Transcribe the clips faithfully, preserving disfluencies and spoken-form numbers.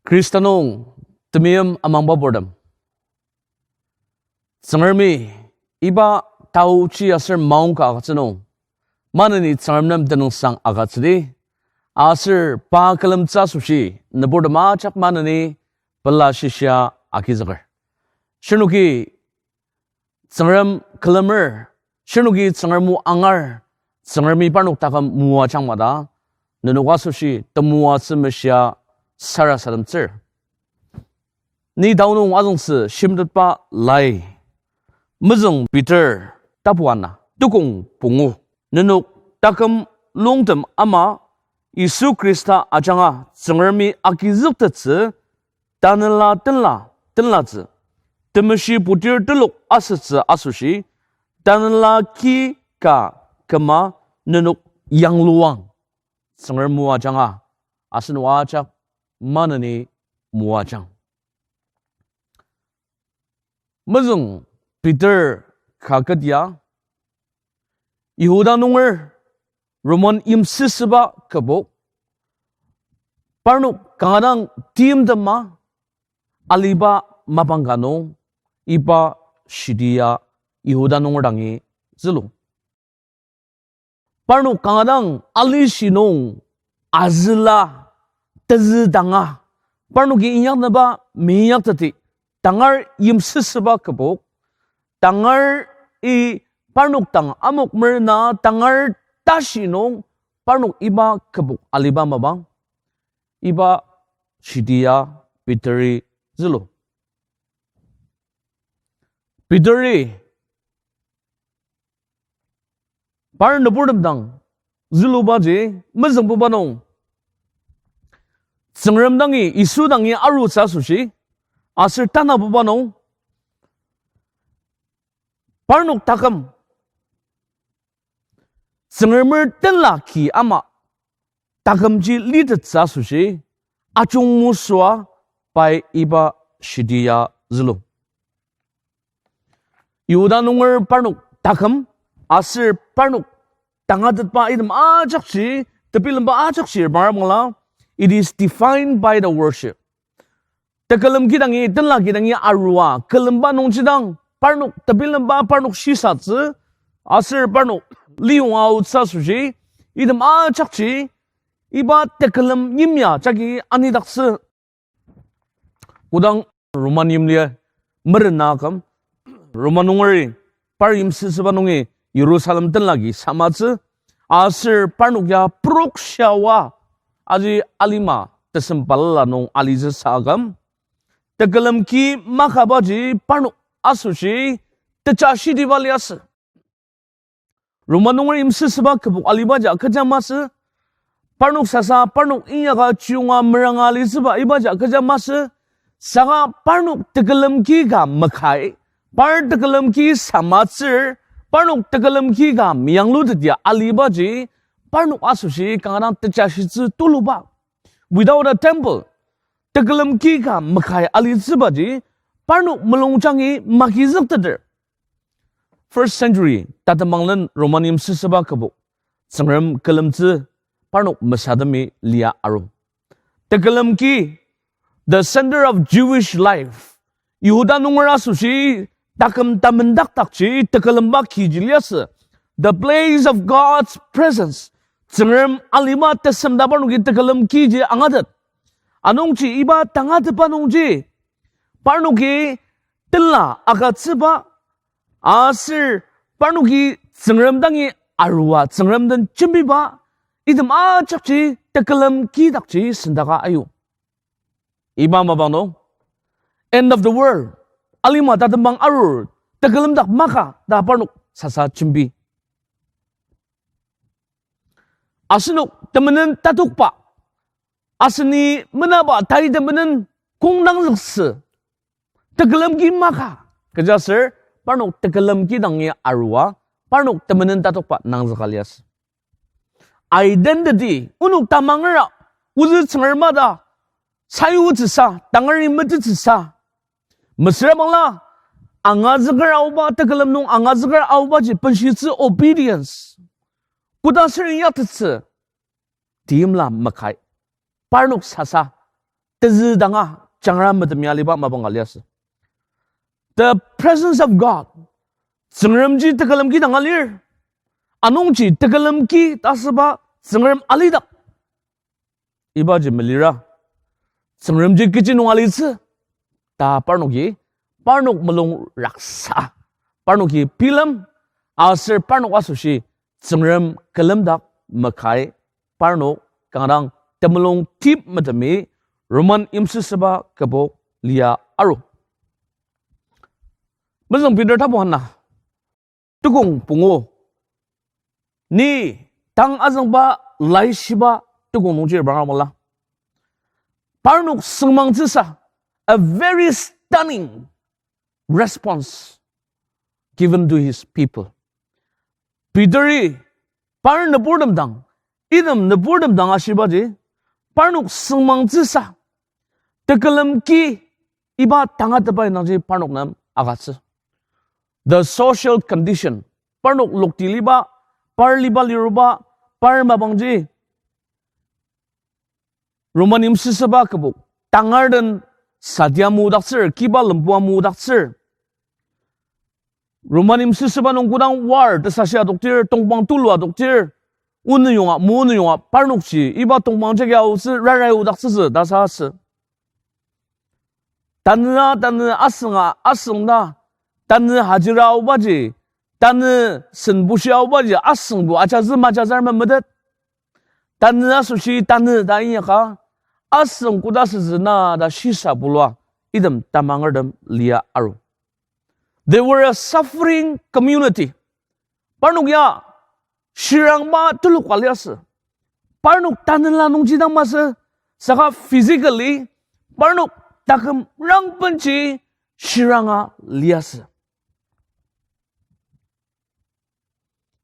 Khrista nung temeim amangba purtem, Tsüngremi iba taochi aser maongka agütsü nung, maneni Tsüngrem nem tenüngsang agütsüdi, aser pa külemtsü asoshi nüburtem ajak maneni pela shishia agizüker. Shirnoki Tsüngrem külemer, shirnoki Tsüngrem o angar, Tsüngremi parnok taküm moajang mada, nenok asoshi temoatsü meshia sarasademtsür. Ni tao nung azüngtsü shimtetba lai. Mezüng Peter tapu ana, tukong pungu. Nenok taküm lungtem ama Yisu Khrista ajanga Tsüngremi agizüktettsü, tanela tenla, tenlatsü, temeshi putir telok asütsü asoshi, tanela ki ka küma nenok yangluang. Tsüngrem moajanga, asenok ajak maneni moajang. Mezüng Peter kaket ya, Yihuda nunger Roman yimsüsüba kübok, parnok kanga dang timtema aliba mapang ka nung iba shidi ya Yihuda nunger dangi zülu. Parnok kanga dang alishi nung azüla tezü danga, parnoki inyaknüba meinyakteti, tangar yimsüsüba kübok, tangar i parnok dang amok merna tangar tashi nung parnok iba kübok aliba mapang, iba shidi ya Peteri zülu. Peteri par nüburtem dang zülubaji mezüngbuba nung, Tsüngrem dangi, Yisu dangi arutsü asoshi, aser tanabuba nung, parnok taküm Tsüngremer tenla ki ama takümji litettsü asoshi, ajungmesüa pai iba shidi ya zülu. Yihuda nunger parnok taküm, aser parnok tangatetba item ajakji, tebilemba ajakji, mara mangla, it is defined by the worship. Tekülem kidangi, tenla kidangi arua, külemba nungji dang, parnok tebilemba, parnok shisatsü, aser parnok liyonga aotsü asoshi, item ajakji, iba tekülem yimya jagi anidaktsü. Kodang Roman yimli merena aküm, Roman nungeri par yimsüsüba nungi Jerusalem tenlagi samatsü, aser parnok ya prok shiaoa aji alima tesem balala nung alitsü sa aküm, tekülem ki makabaji parnok asoshi techa shidiba liasü. Roman nunger yimsüsüba kübok alibaji kecha masü, parnok sasa parnok inyaka chiyonga meranga alitsüba ibaji kecha masü, saka parnok tekülem ki ka makai, par tekülem ki samatsür, parnok tekülem ki ka meyanglutetia alibaji, parnok asoshi kanga dang techashitsü tuluba. Without a temple, tekülem ki ka makai alitsübaji, parnok mulungjangi magizükteter. First century, tatembanglen Roman yimsüsüba kübok, Tsüngrem külemtsü parnok mesademi lia aru. Tekülem ki, the center of Jewish life. Yihuda nunger asoshi taküm tamendakdakji tekülemba kiji liasü. The place of God's presence. Tsüngrem alima tesem ta parnoki tekülem kiji angatet. Anungji iba tangatetba nungji, parnoki tenla agütsüba, aser parnoki Tsüngrem dangi arua, Tsüngrem den jembiba, item ajakji tekülem kidakji sendaka ayu. Iba mapang nung, end of the world, alima tatembang arur, tekülemdak maka ta parnok sasa jembi. Asenok temenen tatokba, aseni menaba tai temenen kong nangzüktsü, tekülem ki maka, kechiaser parnok tekülem ki dangi arua, parnok temenen tatokba nangzüka liasü. Identity, onok tamangera, ozü Tsüngrem ta sayutsüsa, tangari metettsüsa. Mesüra bangla, angazüker aoba, tekülem nung angazüker aobaji benshitsü obedience. Koda ser inyaktettsü, timla makai. Parnok sasa, tezü danga jangra metem ya aliba mapang ka liasü. The presence of God. Tsüngremji tekülem ki danga lir. Anungji tekülem ki ta asüba Tsüngrem alidak. Ibaji melira, Tsüngremji kechi nung alitsü ta parnoki, parnok mulung raksa, parnoki bilem, aser parnok asoshi Tsüngrem külemdak makai, parnok kanga dang temulung tip metemi Roman yimsüsüba kübok lia aru. Mezüng Peter tapu ana, tukong pungu, ni tang azüngba laishiba tukong nungji bangabangla, parnok süngmangtsüsa, a very stunning response given to his people. Peteri par nüburtem dang, item nüburtem dang ashibaji, parnok süngmangtsüsa, tekülem ki iba tangatetba indangji parnok nem agütsü. The social condition, parnok lokti liba, par liba liruba, par mapangji Roman yimsüsüba kübok tangar den satia mudaktsür, kiba lempua mudaktsür. Roman yimsüsüba nung kodang war tesashi adoktir, tongpang tulu adoktir, onü yonga, mo onü yonga, parnokji iba tongpang jagi aotsü, rarai odaktsütsü ta sa asü. Tanü a, tanü asünga, asüngda, tanü hajira aobaji, tanü sen bushi aobaji, asüngbo ajazü majazar memetet. Tanü asoshi tanü ta inyaka, asüng koda süzü na ta shisa bulua, item tamangertem lia aru. They were a suffering community. Parnok ya shirangba telok ka liasü. Parnok tanela nungji dang masü, saka physically parnok taküm rangbenji shiranga liasü.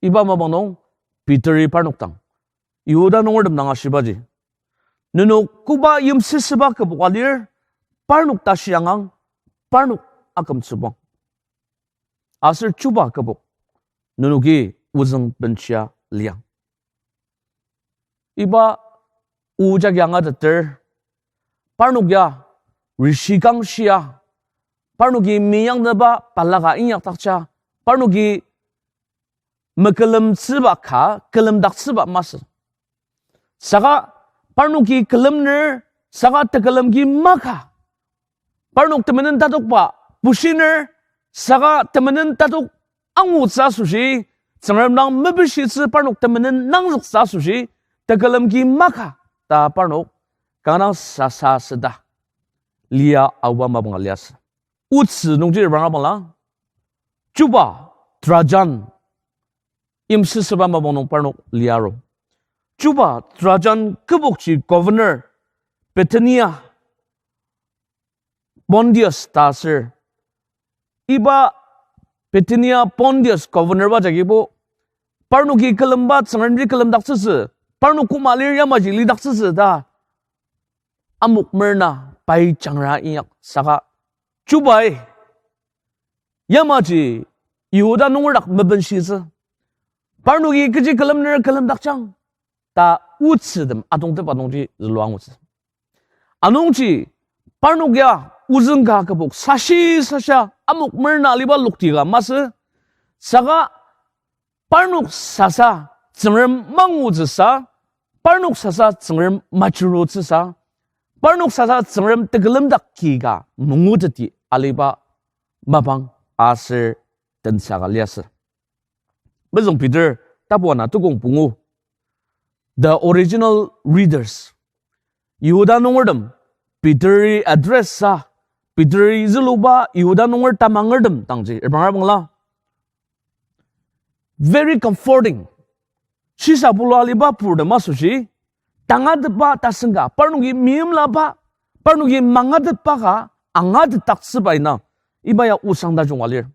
Iba mapang nung Peteri parnok dang, Yihuda nungertem dang ashibaji, nenok koba yimsüsüba kübok alir, parnok tashi angang, parnok akümtsübang. Aser chuba kübok, nenoki ozüng benshia liang. Iba o jagi angateter, parnok ya rishi kangshia, parnoki meyangteba balaka inyakdakja, parnoki mekülemtsüba ka külemdaktsüba masü. Saka parnoki külemner, saka tekülemki maka. Parnok temenen tatokba bushiner, saka temenen tatok angutsü asoshi, Tsüngrem dang mepishitsü parnok temenen nangzüktsü asoshi, tekülemki maka ta parnok kanga dang sasa süda lia aoba mapang ka liasü. Otsü nungji bangabangla, chuba Trajan yimsüsüba mapang nung parnok lia aru. Chuba Trajan kübokji governor Bithynia Pontius ta aser. Iba Bithynia Pontius governor ba jagibo, parnoki külemba Tsüngremji külemdaktsütsü, parnok koma lir yamaji lidaktsütsü ta amok merna pai jangra inyak saka, chubai yamaji Yihuda nunger dak mebenshitsü, parnoki kechi külemner külemdakjang ta otsütem atongtep atongji zülua angutsü. Anungji parnok ya ozüng ka kübok sashi sasha amok merna aliba lokti ka masü, saka parnok sasa Tsüngrem mangutsüsa, parnok sasa Tsüngrem machirutsüsa, parnok sasa Tsüngrem tekülemdak ki ka manguteti aliba mapang aser tensa ka liasü. Mezüng Peter tapu ana tukong pungu, the original readers, Yihuda nungertem, Peteri address sa, Peteri züluba Yihuda nunger tamangertem dangji, ebang bangla very comforting. Shisa bulua aliba purtem asoshi, tangatetba tasen ka, parnoki meimlaba, parnoki mangatetba ka angatetdaktsüba ina, iba ya osang tajung alir.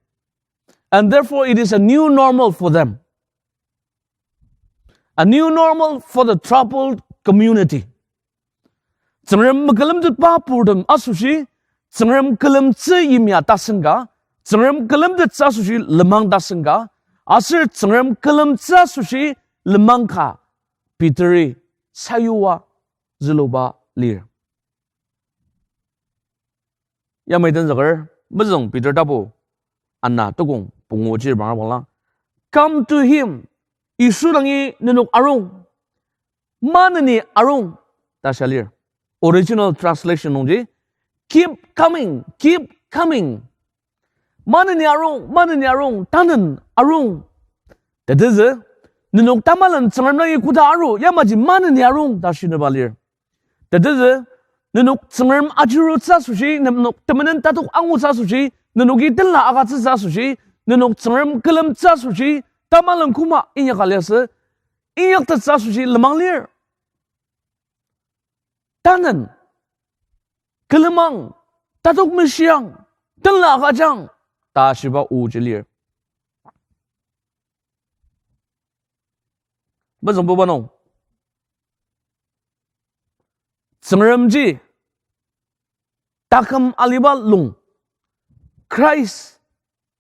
And therefore, it is a new normal for them. A new normal for the troubled community. Tsüngrem mekülemtetba purtem asoshi, Tsüngrem külemtsü yimya tasen ka, Tsüngrem külemtettsü asoshi lenmang tasen ka, aser Tsüngrem külemtsü asoshi lenmang ka, Peteri sayua züluba lir. Yamai tenzüker, mezüng Peter tapu ana tukong pungu chir banga bangla. Come to him. Yisu dangi nenok arung. Maneni arung ta shia lir. Original translation nungji, keep coming, keep coming. Maneni arung, maneni arung, tanen arung. Tetezü, nenok tamalen Tsüngrem dangi koda aru, yamaji maneni arung ta shinüba lir. Tetezü, nenok Tsüngrem ajurutsü asoshi, nenok temenen tatok angutsü asoshi, nenoki tenla agütsütsü asoshi, nenok Tsüngrem külemtsü asoshi, tamalen koma inyaka liasü, inyaktettsü asoshi lenmang lir. Tanen, külemang, tatok meshiang, tenla agüjang, ta shiba oji lir. Mezüngbuba nung, Tsüngremji taküm aliba lung, Christ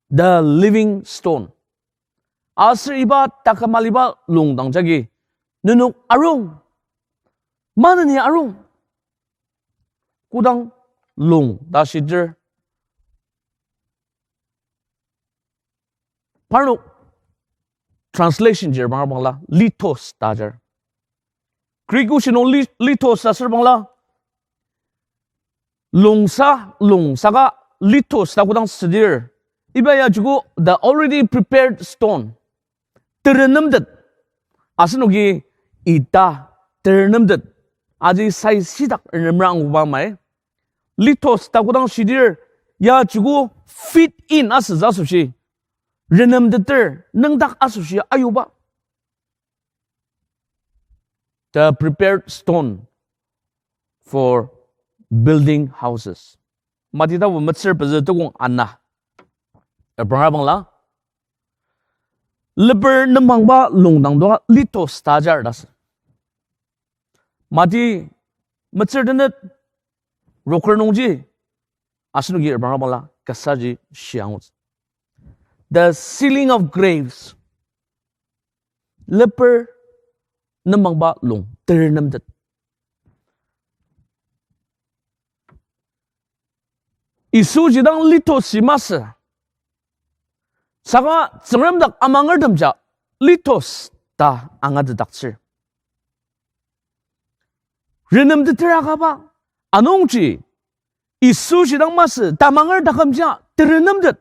the living stone. Aser iba taküm aliba lung dang jagi nenok arung, maneni arung. Kodang lung ta shidir, parnok translation jir banga bangla lithos ta jir. Greek oshi nung li-, lithos ta ser bangla lungsa, lung saka lithos ta kodang südir, iba ya joko the already prepared stone. Terenemtet. Asenoki ita terenemtet. Aji sai shitak renemra anguba mai. Lithos ta kodang shidir, ya joko fit in asütsü asoshi renemteter, nüngdak asoshi ayuba. The prepared stone for building houses. Mati tapu metsür pezü tukong ana. Abraham bangla, leper nemangba lungdang doa lithos ta jar ta sü. Mati metsür tenet roker nungji, asenoki Abraham bangla kasaji shiangutsü. The sealing of graves. Leper nemangba lung terenemtet. Yisuji dang lithos ji masü. Saka Tsüngrem dak amangertemja lithos ta angatetdaktsür. Renemteter akaba, anungji Yisuji dang masü tamanger takümjia terenemtet.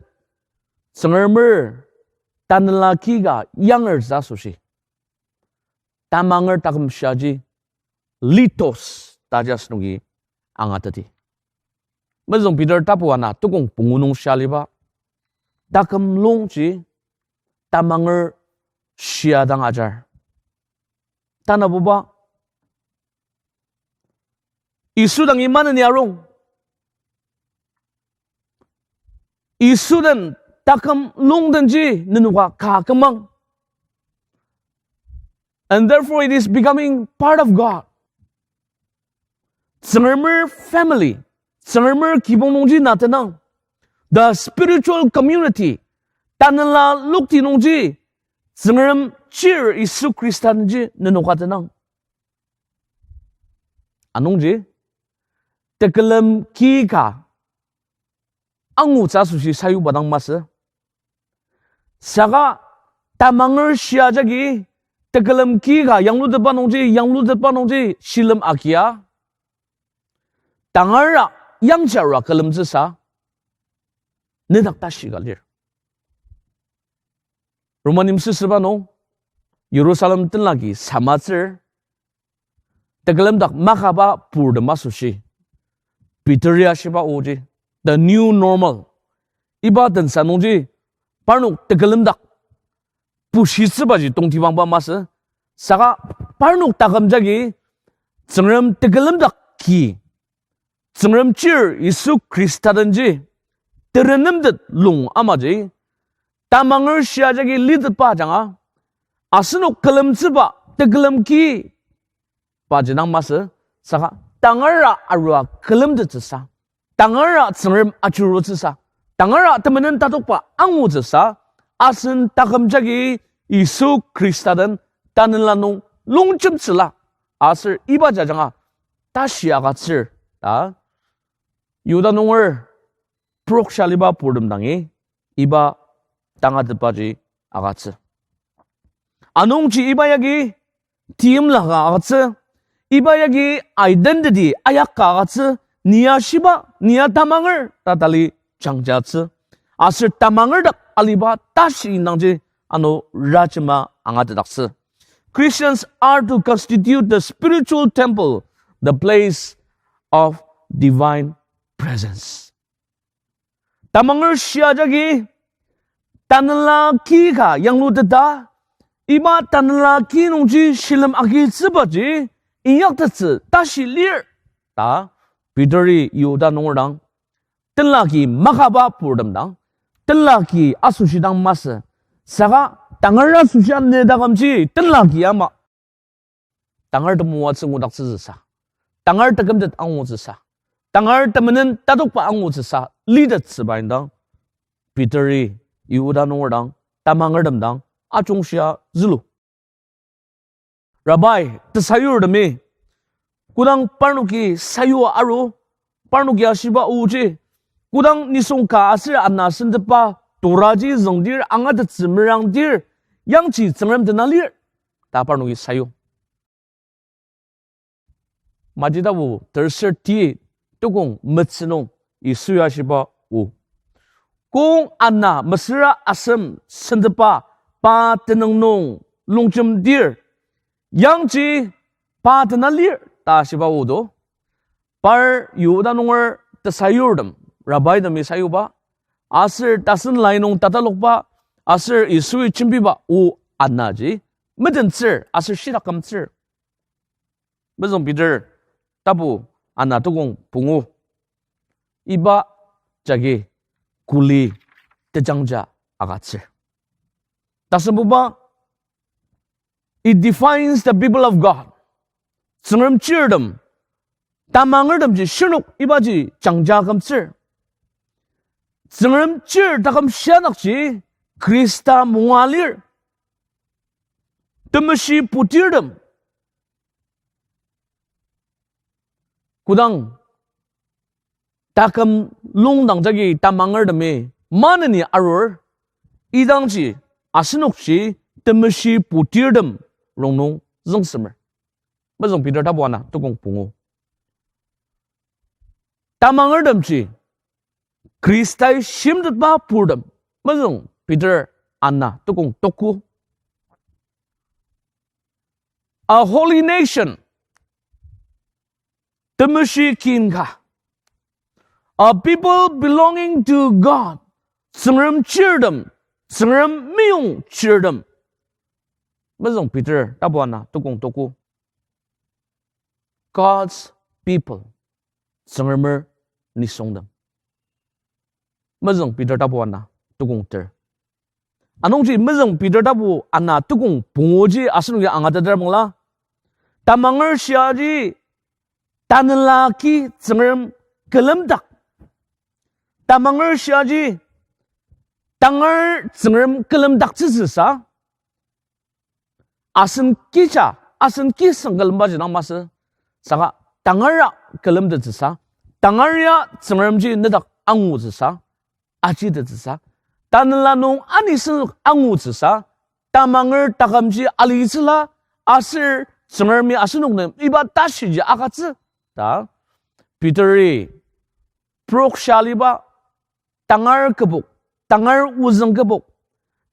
Tsüngremer tanela ki ka yangertsü asoshi tamanger taküm shiaji lithos ta ji asenoki angateti. Mezüng Peter tapu ana tukong pungu nung shia aliba, taküm lungji tamanger shia dang ajar. Tanabuba, Yisu dangi maneni arung. Yisu den taküm lung denji nenoka ka kümang. And therefore it is becoming part of God. Tsüngremer family, Tsüngremer kibong nungji na tenang. The spiritual community, tanela lokti nungji, Tsüngrem chir Yisu Khrista denji nenoka tenang. Anungji, tekülem ki ka angutsü asoshi sayuba dang masü. Saka tamanger shia jagi tekülem ki ka yanglutetba nungji, yanglutetba nungji shilem agia, tangara yangjiara külemtsüsa nedak tashi ka lir. Roman yimsüsüba nung, Jerusalem tenlaki samatsür, tekülemdak makaba purtem asoshi, Peter ya shiba oji, the new normal. Iba tensa nungji, parnok tekülemdak pushitsübaji tongtibangba masü, saka parnok taküm jagi Tsüngrem tekülemdak ki, Tsüngrem chir Yisu Khrista denji terenemtet lung amaji, tamanger shia jagi litetba ajanga, asenok külemtsüba tekülem ki paji dang masü, saka tangara arua külemtettsüsa, tangara Tsüngrem ajurutsüsa, tangara temenen tatokba angutsüsa, asen taküm jagi Yisu Khrista den tanela nung longjemtsüla, aser iba jajanga tashi agütsür ta Yihuda nunger prokshaliba purtem dangi, iba tangatetbaji agütsü. Anungji iba yagi timlaka agütsü, iba yagi identity ayaka agütsü, ni ya shiba, ni ya tamanger ta tali jangjatsü. Aser tamanger dak aliba tashi indangji ano rajema angatetdaktsü. Christians are to constitute the spiritual temple, the place of divine presence. Tamanger shia jagi tanela ki ka yangluteta, iba tanela ki nungji shilem agitsübaji inyaktettsü tashi lir ta Peteri Yihuda nunger dang, tenla ki makaba purtem dang, tenla ki asoshi dang masü, saka tangar asoshi anü takümji tenla ki ama tangar temoatsü ngudaktsütsüsa, tangar tekümtet angutsüsa, tangar temenen tatokba angutsüsa litettsüba indang, Peteri Yihuda nunger dang, tamangertem dang ajungshia zülu. Rabbi, tesayurtemi, kodang parnoki sayua aru, parnoki ashiba oji, kodang nisung ka aser ana sentepa Toraji züngdir angatettsü merangdir, yangji Tsüngrem dena lir ta parnoki sayu. Mati tapu terser ti tukong metsü nung Yisui ashiba o, kong ana mesüra asem sentepa pa tenüng nung longjemdir, yangji pa dena lir ta shiba o do. Par Yihuda nunger tesayurtem, rabbi temi sayuba, aser tasen lai nung tatalokba, aser Yisui jembiba o anaji metentsür aser shitakümtsür. Mezüng Peter tapu ana tukong pungu, iba jagi kuli tejangja agütsür. Tasembuba, it defines the people of God. Tsüngrem chirtem, tamangertemji shirnok ibaji jangja kümtsür. Tsüngrem chir taküm shianakji Khrista munga lir. Temeshi putirtem kodang taküm lungdang jagi tamangertemi maneni arur, idangji asenokji temeshi putirtem rongnung züngsemer. Mezüng Peter tapu ana tukong pungu. Tamangertemji Khristai shimtetba purtem. Mezüng Peter ana tukong toku. A holy nation, temeshi kin ka. A people belonging to God, Tsüngrem chirtem, Tsüngrem meyong chirtem. Mezüng Peter tapu ana tukong toku. God's people, Tsüngremer nisungtem. Mezüng Peter tapu ana tukong ter. Anungji mezüng Peter tapu ana tukong punguji asenoki angateter bangla, tamanger shiaji tanela ki Tsüngrem külemdak. Tamanger shiaji tangar Tsüngrem külemdaktsütsüsa, asen kija, asen kisüng külembaji dang masü, saka tangara külemtettsüsa, tangar ya Tsüngremji nedak angutsüsa, ajitettsüsa, tanela nung anisüng angutsüsa, tamanger takümji alitsüla, aser Tsüngremi asenok nem iba tashiji agütsü ta Peteri prokshaliba, tangar kübok, tangar ozüng kübok,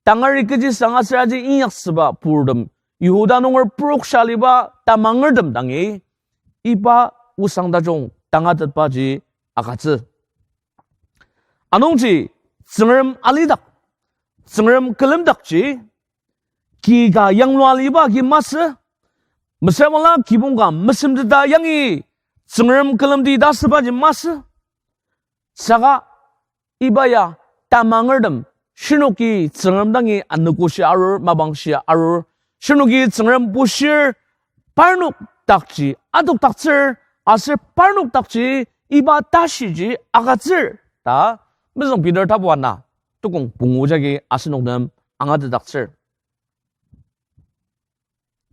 tangari kechi sanga süraji inyaksüba purtem, Yihuda nunger prokshaliba tamangertem dangi, iba osang tajung tangatetbaji agütsü. Anungji Tsüngrem alidak, Tsüngrem külemdakji, ki ka yanglua aliba agi masü, mesüra bangla kibong ka mesemteta yangi Tsüngrem külemdi ta asübaji masü. Saka iba ya tamangertem, shinoki Tsüngrem dangi anogoshi arur, mapangshi arur, shinoki Tsüngrem bushir, parnok dakji adokdaktsür, aser parnok dakji iba tashiji agütsür ta mezüng Peter tapu ana tukong pungu jagi asenok nem angatetdaktsür.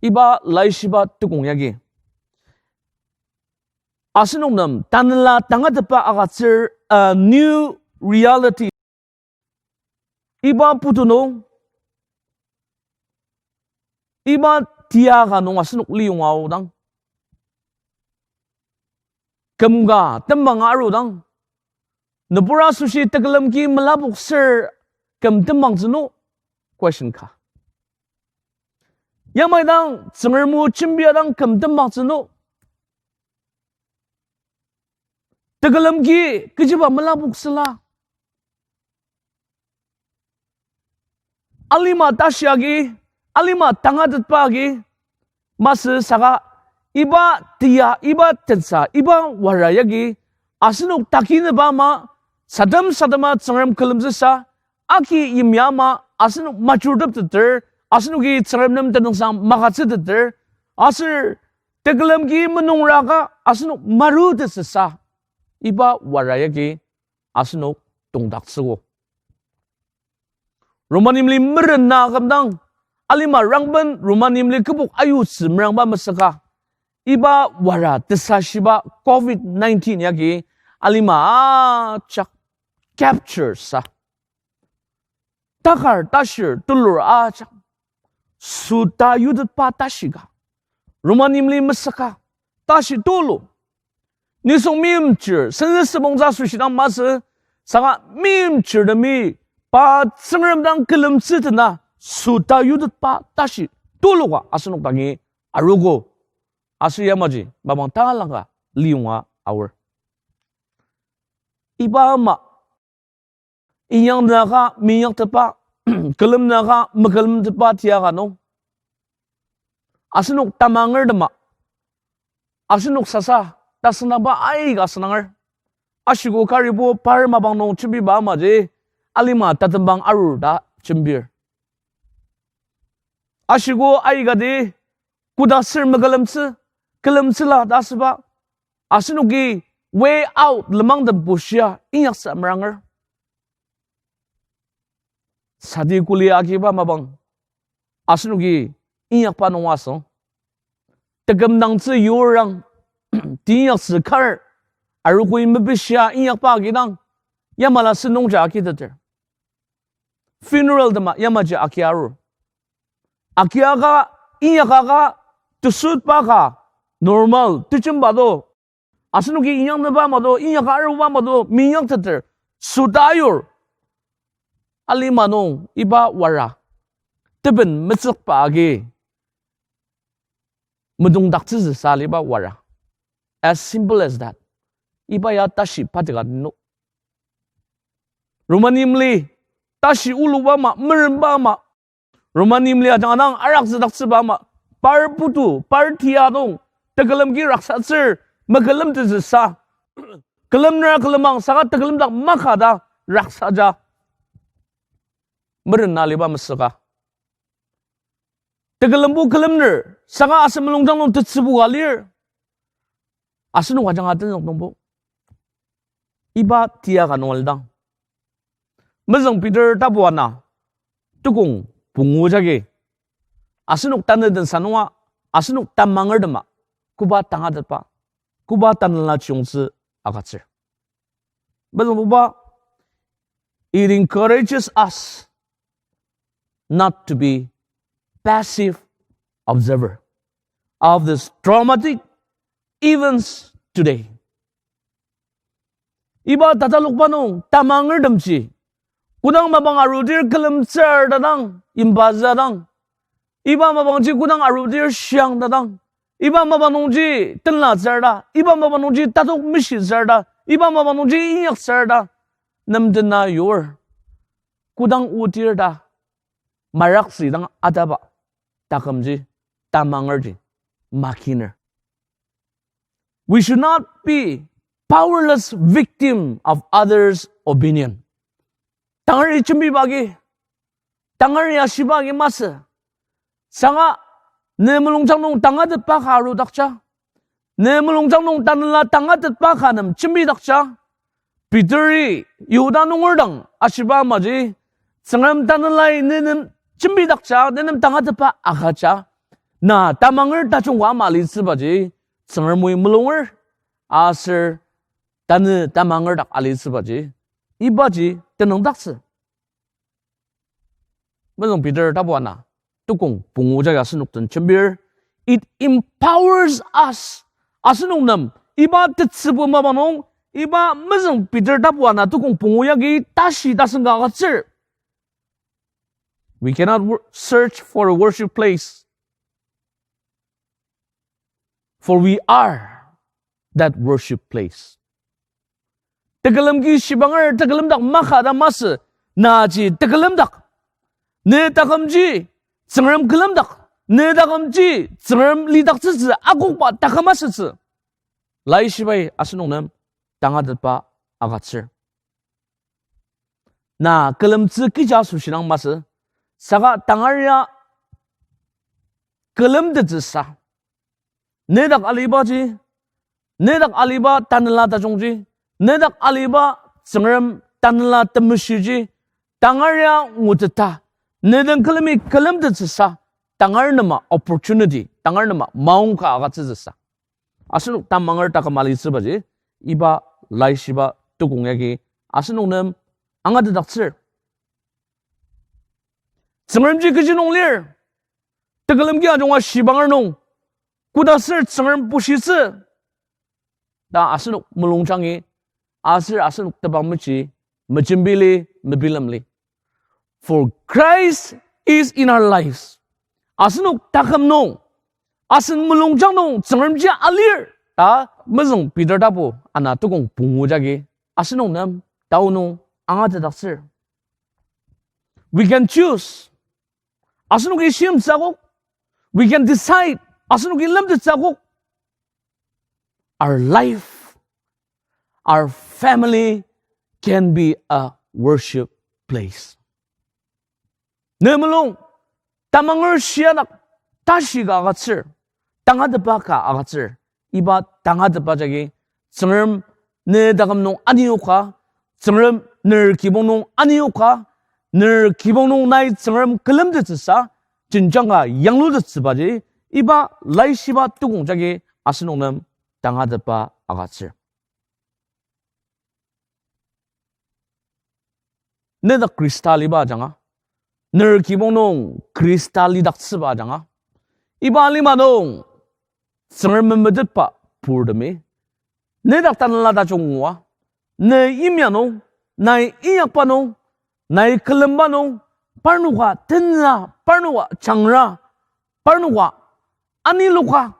Iba laishiba tukong yagi asenok nem tanela tangatetba agütsür, a new reality. Iba putu nung, iba tia ka nung asenok liyonga aodang, küm ka tembanga arudang, nübur asoshi tekülem ki melapokser küm tembangtsü no? Question ka. Yamai dang Tsüngrem o jembi adang küm tembangtsü no? Tekülem ki kechiba melapoksüla? Alima tashi agi, alima tangatetba agi masü saka, iba tia, iba tensa, iba wara yagi asenok takineba ama, sadem sadema Tsüngrem külemtsüsa, aki yimya ama asenok majurtepteter, asenoki Tsüngrem nem tenüngsang magütsüteter, aser tekülem ki menungraka asenok marutettsüsa, iba wara yagi asenok tongdaktsüogo. Roman yimli merena kümdang, alima rangben Roman yimli kübok ayutsü merangba mesüka, iba wara tesashiba covid nineteen yagi alima ajak capture sa. Takar tashir tulur ajak süta yutetba tashi ka, Roman yimli mesüka, tashi tulu. Nisung meimchir, sentsü sübongtsü asoshi dang masü, saka meimchirtemi pa Tsüngrem dang külemtsü tena süta yutetba tashi tuluka asenok dangi aruogo. Aser yamaji mapang talangka liyonga aor. Iba ama inyaknüaka minyaktetba, külemnüaka mekülemtetba tia ka nung, asenok tamangertema, asenok sasa tasüngdangba aika süngdanger. Ashiko karibo par mapang nung jembiba amaji alima tatembang arur ta jembir. Ashiko aikati koda ser mekülemtsü, külemtsüla ta asüba, asenoki way out lenmangtem bushia inyaksa meranger. Sadi kuli agiba mapang asenoki inyakba nung asüng. Tekümdangtsü yurang, teinyaktsü kar, arogoi mepishia inyakba agidang, yamala sentongja agiteter. Funeral tema yamaji agia arur. Agiaka, inyakaka, tesütba ka, normal, tejemba do. Asenoki inyaknüba ama do, inyaka aruba ama do, minyakteter, süta ayur. Alima nung iba wara teben metsükba agi medongdaktsütsüsa aliba wara. As simple as that. Iba ya tashi pateka no. Roman yimli tashi oluba ama, meremba ama, Roman yimli ajanga dang arakzüdaktsüba ama, par putu, par tia nung tekülem ki raksatsür, mekülemtetsüsa, külemner külemang saka tekülem dak maka ta raksaja merena aliba mesüka. Tekülembo külemner saka asen mulungjang nung tetsübu ka lir. Asenok ajanga tenzük nungbo iba tia ka nung alidang, mezüng Peter tapu ana, tukong pungu jagi, asenok tanü tensa nunga, asenok tamangertema koba tangatetba, koba tanela chiyongtsü agütsür. Mezüngbuba, it encourages us not to be passive observer of this traumatic events today. Iba tatalokba nung tamangertemji kodang mapang arudir külemtsür ta dang, imbazü dang, iba mapangji kodang arudir shiang ta dang, iba mapang nungji tenlatsür ta, iba mapang nungji tatok mishitsür ta, iba mapang nungji inyaktsür ta, nemtena yur. Kodang otir ta, maraksi dang ataba takümji, tamangerji makiner. We should not be powerless victim of others' opinion. Tangari jembiba agi, tangari ashiba agi masü. Saka ne mulungjang nung tangatetba ka arudakja, ne mulungjang nung tanela tangatetba ka nem jembidakja, Peteri Yihuda nunger dang ashiba amaji, Tsüngrem tanelai ne nem jembidakja, ne nem tangatetba agüja, na tamanger tajungka ama alitsübaji, Tsüngrem o mulunger, aser tanü tamanger dak alitsübaji Ibaji tenüngdaktsü. Mezüng Peter tapu ana, tukong pungu jagi asenok den jembir. It empowers us. Asenok nem, iba tetsübu mapa nung, iba mezüng Peter tapu ana tukong pungu yagi tashi tasen ka agütsür. We cannot wor-, search for a worship place. For we are that worship place. Tekülem ki shibanger tekülemdak maka ta masü, naji tekülemdak. Ne takümji Tsüngrem külemdak. Ne takümji Tsüngrem lidaktsütsü akokba taküm asütsü. Laishibai asenok nem tangatetba agütsür. Na külemtsü kija asoshi dang masü, saka tangar ya külemtettsüsa. Nedak alibaji, nedak aliba tanela tajungji, nedak aliba Tsüngrem Tanela Temeshiji, tangar ya nguteta, ne den külemi külemtettsüsa, tangar nema opportunity, tangar nema maongka agütsütsüsa. Asenok tamanger taküm alitsübaji, iba laishiba tukong yagi asenok nem angatetdaktsür. Tsüngremji kechi nung lir, tekülem ki ajunga shibanger nung, koda aser Tsüngrem bushitsü ta asenok mulungjangi, aser asenok tebang meji, mejembili, mebilemli. For Christ is in our lives. Asenok taküm nung, asen mulungjang nung Tsüngremji alir ta mezüng Peter tapu ana tukong pungu jagi asenok nem tao nung angatetdaktsür. We can choose. Asenoki shimtsü akok. We can decide. Asenoki lemtettsü akok. Our life, our family can be a worship place. Ne mulung, tamanger shiadak tashi ka agütsür, tangatetba ka agütsür, iba tangatetba jagi Tsüngrem ne taküm nung anioka, Tsüngrem ner kibong nung anioka, ner kibong nung nai Tsüngrem külemtettsüsa, jenjang ka yanglutettsübaji, iba laishiba tukong jagi asenok nem tangatetba agütsür. Nedak Khrista aliba ajanga, ner kibong nung Khrista alidaktsüba ajanga, iba alima nung Tsüngrem memetetba purtemi, nedak tanela tajung ngua, ne yimya nung, nai inyakba nung, nai külemba nung, parnoka tenla, parnoka jangra, parnoka aniloka,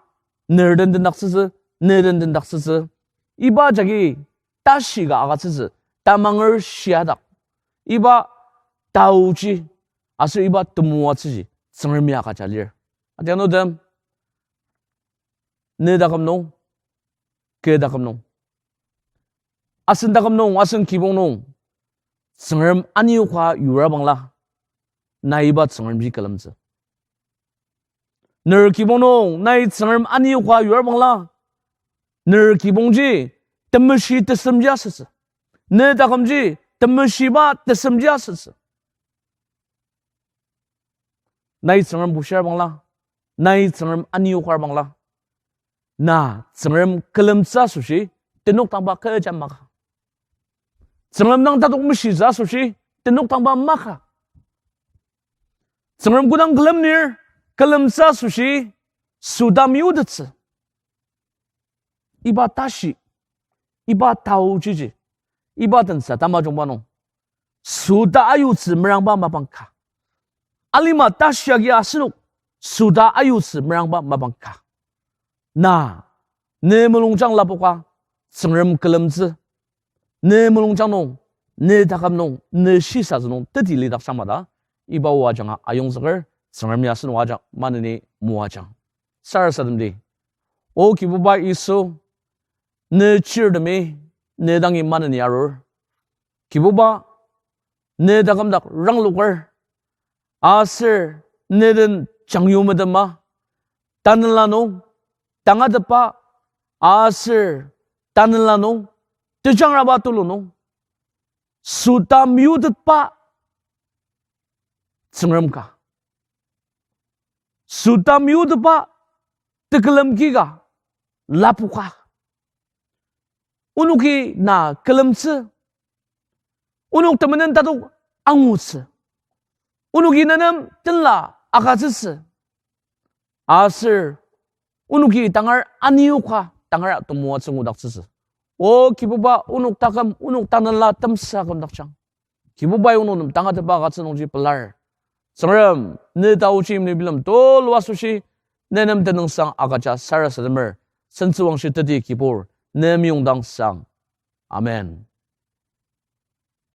ner den tendaktsütsü, ne den tendaktsütsü, iba jagi tashi ka agütsütsü, tamanger shiadak, iba taoji, aser iba temoatsüji Tsüngremi agüja lir. Adianutem, ne taküm nung, kü taküm nung, asen taküm nung, asen kibong nung Tsüngrem anioka yurabangla, nai iba Tsüngremji külemtsü. Ner kibong nung nai Tsüngrem anioka yurabangla, ner kibongji temeshi tesemji asütsü. Ne takümji temeshiba tesemji asütsü. Nai Tsüngrem bushir bangla, nai Tsüngrem anioker bangla, na Tsüngrem külemtsü asoshi tenok tangba kecha maka. Tsüngrem dang tatok meshitsü asoshi tenok tangba maka. Tsüngrem kodang külemnir, külemtsü asoshi süta meyutettsü. Iba tashi, iba taojiji, iba tensa tamajungba nung süta ayutsü merangba mapang ka. Alima tashi agi asenok süta ayutsü merangba mapang ka. Na, ne mulungjang lapoka, Tsüngrem külemtsü, ne mulungjang nung, ne taküm nung, ne shisatsü nung teti lidakjang mada, iba o ajanga ayongzüker, Tsüngremi asenok ajak maneni moajang. Sarasademdi. O Kibuba Yisu, ne chirtemi, ne dangi maneni arur. Kibuba, ne taküm dak rangloker, aser ne den jangyu medema, tanela nung, tangatetba, aser tanela nung, tejangraba tulu nung, süta meyutetba Tsüngrem ka, süta meyutetba tekülem ki ka lapoka. Onoki na külemtsü, Onok temenen tatok angutsü. Onoki nenem tenla agütsütsü. Aser onoki tangar anioka tangar temoatsü ngudaktsütsü. O Kibuba, onok taküm, onok tanela temsa kümdakjang. Kibubai onok nem tangatetba agütsü nungji pelar. Tsüngrem, ne taochi imli bilem tulu asoshi, nenem tenüngsang agüja sarasademer, sentsüwangshi teti Kibur, ne meyongdang sang. Amen.